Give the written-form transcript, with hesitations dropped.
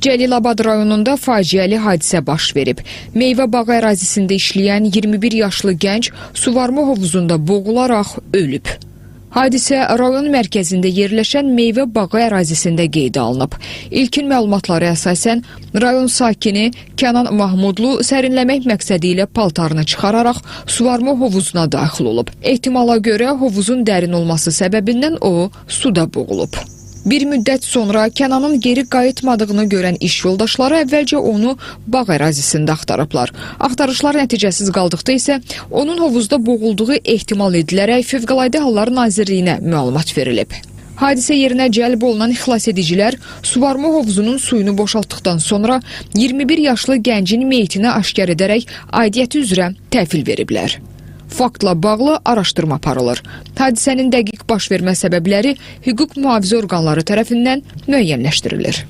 Cəlilabad rayonunda faciəli hadisə baş verib. Meyvə bağı ərazisində işləyən 21 yaşlı gənc suvarma hovuzunda boğularaq ölüb. Hadisə rayon mərkəzində yerləşən meyvə bağı ərazisində qeydə alınıb. İlkin məlumatlara əsasən rayon sakini Kənan Mahmudlu sərinləmək məqsədi ilə paltarını çıxararaq suvarma hovuzuna daxil olub. Ehtimala görə hovuzun dərin olması səbəbindən o suda boğulub. Bir müddət sonra Kənanın geri qayıtmadığını görən iş yoldaşları əvvəlcə onu bağ ərazisində axtarıblar. Axtarışlar nəticəsiz qaldıqda isə onun hovuzda boğulduğu ehtimal edilərək Fövqəladə Hallar Nazirliyinə məlumat verilib. Hadisə yerinə cəlb olunan xilasedicilər suvarma hovuzunun suyunu boşaltdıqdan sonra 21 yaşlı gəncin meyitini aşkar edərək aidiyyəti üzrə təhvil veriblər. Faktla bağlı araşdırma aparılır. Hadisənin dəqiq baş vermə səbəbləri hüquq mühafizə orqanları tərəfindən müəyyənləşdirilir.